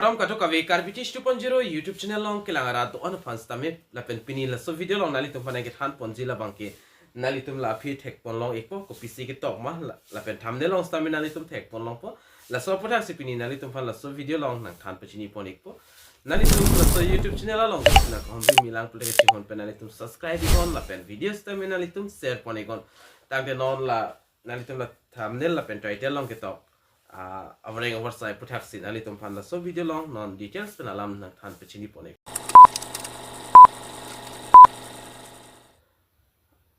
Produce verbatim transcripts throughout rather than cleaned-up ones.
Kardom kadokave, Karbi Tish two point zero YouTube channel along kelang arat do-an aphan sitame lapen pini laso video along nanglitum aphan kethan ponji labang ke nanglitum la aphi thek pon long ikpo, kopisi ketok ma la-, lapen thumbnail along sitame nanglitum thek pon longpo. Laso aphuthak si pini nanglitum aphan laso video along nangthan pachini pon ikpo. Nanglitum laso YouTube channel along na kehompi milang pule kachinghon pen nanglitum subscribe iknon lapen video sitame nanglitum share pon iknon. Tangte non la nanglitum la thumbnail lapen title along ketok, ah, avareng avarsai aphuthak si nanglitum aphan laso video along non details pen alam nangthan pachini pon ik.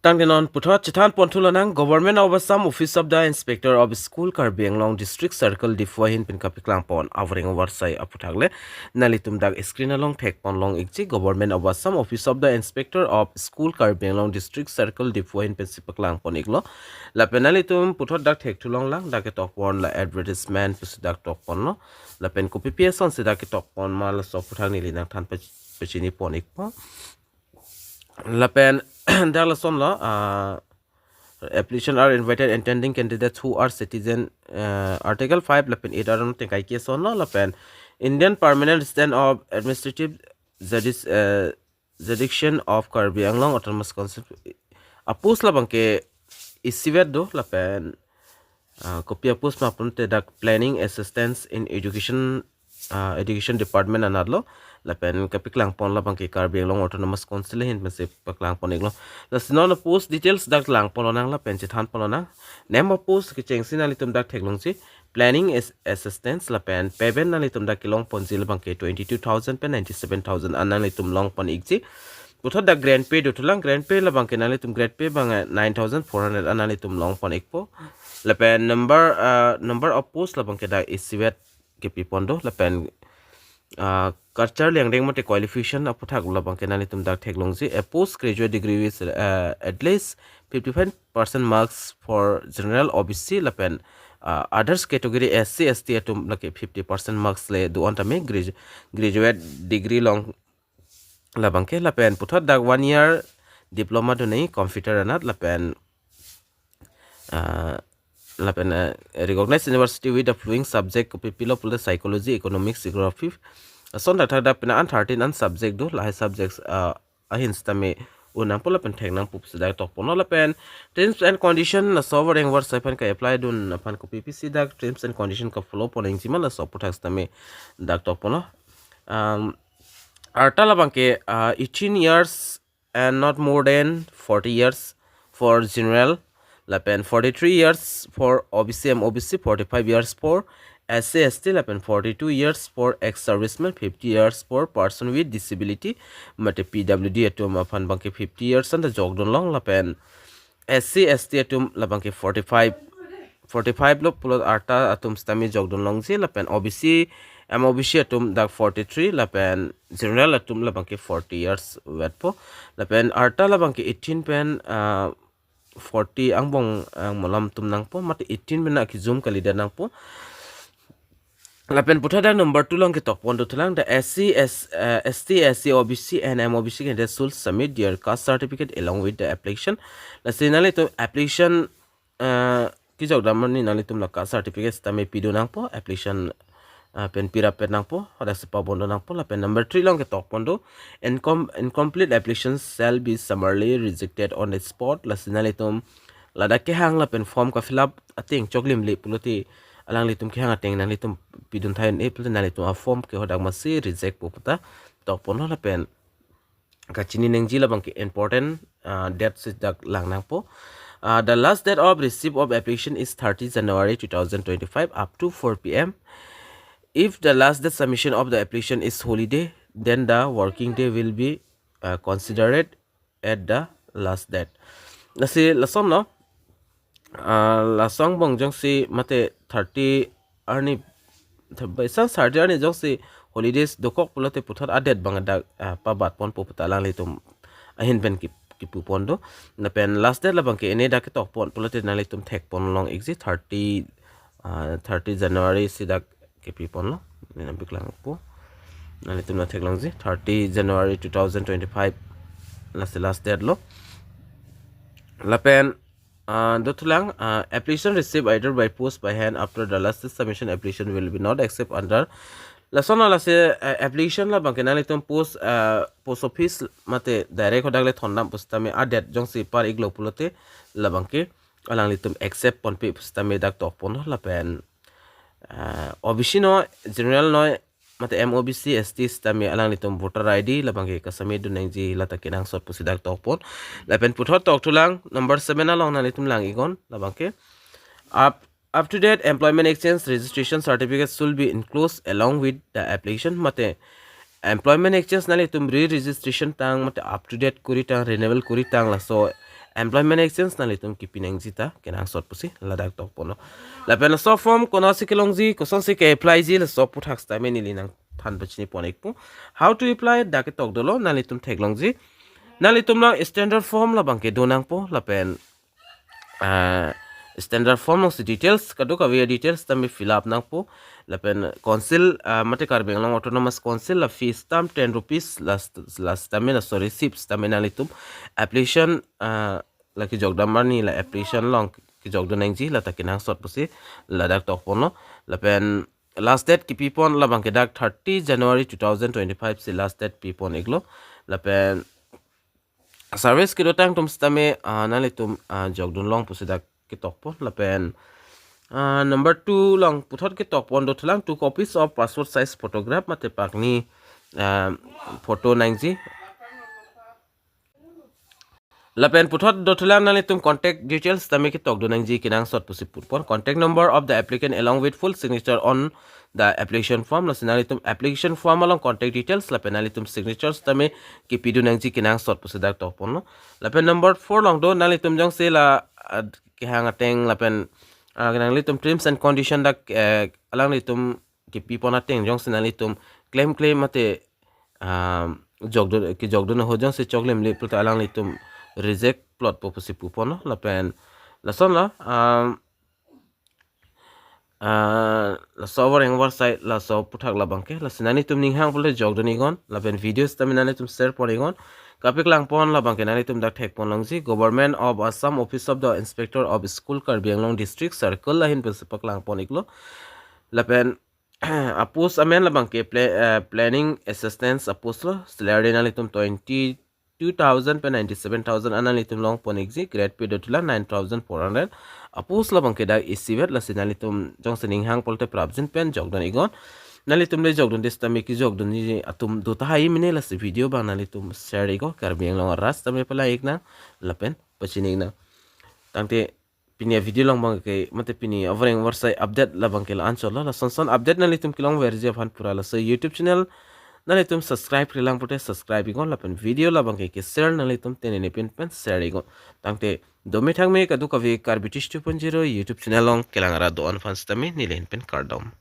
Tangte non puthot chethan pon thu lonang, Government of Assam, Office of the Inspector of School, Karbi Anglong District Circle, Diphu ahin pen kapeklang pon avareng avarsai aphuthak le nanglitum dak screen along thek pon long ikji. Government of Assam, Office of the Inspector of School, Karbi Anglong District Circle, Diphu ahin pensi paklang pon iklo. Lapen nanglitum puthot dak thek thu longlang, dak ketok pon la advertisement pusi dak tok ponlo. Lapen kopipi ason si dak ketok pon ma laso aphuthak neli nangthan pach-, pachini pon ikpo. Lapen dak lason lo, ah, application are invited intending candidates who are citizen, uh, Article five lapen eight aron tengkai ke ason lo, lapen Indian Permanent Resident of Administrative Juris-, uh, Jurisdiction of Karbi Anglong Autonomous Council apost labang ke isivet do, lapen, ah, kopi apost ma pulote dak Planning Assistance in Education, ah, Education Department anat lo, lapen kapeklang pon labang ke Karbi Anglong Autonomous Council ahin pensi paklang pon iklo. Lasi non apost details dak lang pon lonang lapen chethan pon lonang. Name of post kechengsi nanglitum dak theklongji Planning As-, Assistance lapen payment nanglitum dak kelong ponji labang ke twenty-two thousand pen ninety-seven thousand an nanglitum long pon ikji. Puthot dak grade pay do thulang, grade pay labang ke nanglitum grade pay abang, eh, nine thousand four hundred an nanglitum long pon ikpo. Lapen number, ah, number of post labang ke dak isivet kepi pon do, lapen, ah, culture le angdeng mate qualification aphuthak labang ke nanglitum dak theklongji, a post graduate degree with, ah, at least fifty-five percent marks for general, O B C lapen, ah, others category, S C, S T atum lake fifty percent marks le do-an tame gradu-, graduate degree long labang ke, lapen puthot dak one year diploma do nangji computer anat lapen, ah, lapen, ah, recognized university with the following subject, kopipi lo pule psychology, economics, geography. Ason thakthak dak pina an thirteen an subject do, lahai subjects, ah, ahin sitame un nangpo lapen thek nangpo pusi dak tok ponlo. Lapen terms and condition laso avareng avarsai aphan ka-apply dun aphan kopipi si dak terms and condition ka-follow pon nangji ma laso aphuthak sitame dak tok ponlo. Um, arta labang ke, ah, eighteen years and not more than forty years for general, lapen forty-three years for O B C, M O B C, forty-five years for S C, S T, lapen forty-two years for ex-serviceman, fifty years for person with disability, mate P W D atum aphan abang ke fifty years anta jokdun long, lapen S C, S T atum labang ke forty-five, forty-five lo pulo arta atum sitame jokdun longji, lapen O B C, M O B C atum dak forty-three, lapen general atum labang ke forty years vetpo, lapen arta labang ke eighteen pen, ah, forty angbong, ah, malom atum nangpo, mate eighteen pen akijum kalidet nangpo. Lapen puthot dak number two along ketok pon do thulang, the S C, S, uh, S T, S C, O B C and M O B C candidates should submit their caste certificate along with the application. Lasi nanglitum application, uh, kejok dam arni nanglitum la caste certificate sitame pidun nangpo, application, uh, pen pirap pet nangpo, hadak si pabon dun nangpo. Lapen number three along ketok pon do, incom-, incomplete applications shall be summarily rejected on the spot. Lasi nanglitum ladak kehang lapen form ka-fill up ateng choklim le pulote alanglitum kehang ateng nanglitum pidun thai un-e pulote nanglitum a-form ke hadak masi reject po puta tok ponlo. Lapen kachini nangji labang ke important, ah, date si dak lang nangpo. Ah, the last date of receipt of application is thirty January two thousand twenty-five up to four P M. If the last date submission of the application is holiday, then the working day will be, ah, considered at the last date. Lasi lason lo, ah, laso angbong jongsi mate thirty arni, th-, baisang thirty arni jongsi holidays dokok pulote puthot a-date abang dak, ah, pabat ponpo puta alanglitum ahin pen kip-, kipu pon do. Lapen last date labang ke ene dak ketok pon pulote nanglitum thek pon long ikji, thirty, ah, thirty January si dak kepi ponlo. Neli nangpeklang po. Nanglitum nangtheklongji, thirty January two thousand twenty-five lasi last date lo. Lapen, ah, do thulang, ah, application received either by post, by hand after the last submission application will be not accept under Lason alase, eh, application labangke nanglitum post, eh, post office mate direct hadak le thondam pusitame adet jongsi par-iklo pulote labangke alanglitum accept ponpe pusitame dak tokponlo lapen, eh, O B C noi, general noi, mate M O B C, S T sitame alanglitum voter I D labangke kasame dun nangji lata kenangsot pusi dak tokpon. Lapen puthot tokthulang number seven along nanglitum lang-iknon labangke up, up to date employment exchange registration certificate should be enclosed along with the application. Mate employment exchange nanglitum re-registration tang mate up to date kuri tang, renewal kuri tang, laso employment exchange nanglitum kipi nangji ta kenangsot pusi ladak tokponlo. Lapen laso form konatsi kelongji, kosonsi ke-apply ji, laso aputhak sitame neli nangthan pachini pon-ikpo. How to apply dak ketok dolo, nanglitum theklongji. Nanglitum along standard form labangke do nangpo lapen, ah, standard form alongsi details, kadokave details tame fill up nangpo. Lapen council, ah, mate Karbi Anglong Autonomous Council la fees tam ten rupees, last, last tame laso receipt tame nanglitum application, ah, la kejok dam arni la application along kejok dun nangji lata kenangsot pusi ladak tokponlo. Lapen last date kipipon labangke dak thirty January two thousand twenty-five si last date pipon-iklo. Lapen service kedotang atum sitame, ah, nanglitum, ah, jokdun long pusi dak ketokpon. Lapen, ah, number two along puthot ketokpon dothulang, two copies of passport size photograph mate pakni, ah, photo nangji. Lapen puthot dothulang nanglitum contact details tame ketok dun nangji kenangsot pusi putpon. Contact number of the applicant along with full signature on the application form. Lasi nanglitum application form along contact details lapen nanglitum signatures tame kipi dun nangji kenangsot pusi dak tokponlo. Lapen number four along do, nanglitum jongsi la, ah, kehang ateng lapen, ah, nanglitum terms and condition dak, eh, alanglitum kipipon ateng jongsi nanglitum claim claim mate, ah, jokdun, kejokdun ahut jongsi choklemle pulote alanglitum reject plotpo pusi puponlo. Lapen lasonlo, ah, ah, laso avoreng avarsai laso aputhak labangke. Lasi nanglitum ninghang pulote jokdun-iknon lapen video sitame nanglitum share pon-iknon. Kapaklangpon labangke nanglitum dak thekpon longji, Government of Assam, Office of the Inspector of School, Karbi Anglong District Circle ahin pusi paklangpon-iklo. Lapen apost amen labangke pla-, eh, planning assistance apost lo, salary nanglitum twenty-two thousand pen ninety-seven thousand an nanglitum longpon-ikji, grade pay dothulang nine thousand four hundred. Apost labangke dak isivet, lasi nanglitum jongsi ninghang pulote prapjin pen jokdun-iknon. Nanglitum le jokdunde sitame kejokdunji atum do tahai mene, lasi video abang nanglitum share-iknon, Karbi Anglong arat sitame pala-iknang lapen pachini-iknang. Tangte pini avideo along abangke mate pini avoreng avarsai update labangke la-anchotlo. Lasonson update nanglitum kelongverji aphan pura laso YouTube channel nanglitum subscribe-kle lang pulote subscribe-iknon lapen video labangke ke-share nanglitum tenene pin pen share-iknon. Tangte dome thangme kadokave Karbi Tish two point zero YouTube channel along kelang arat do-an aphan sitame neli ahin pen kardom.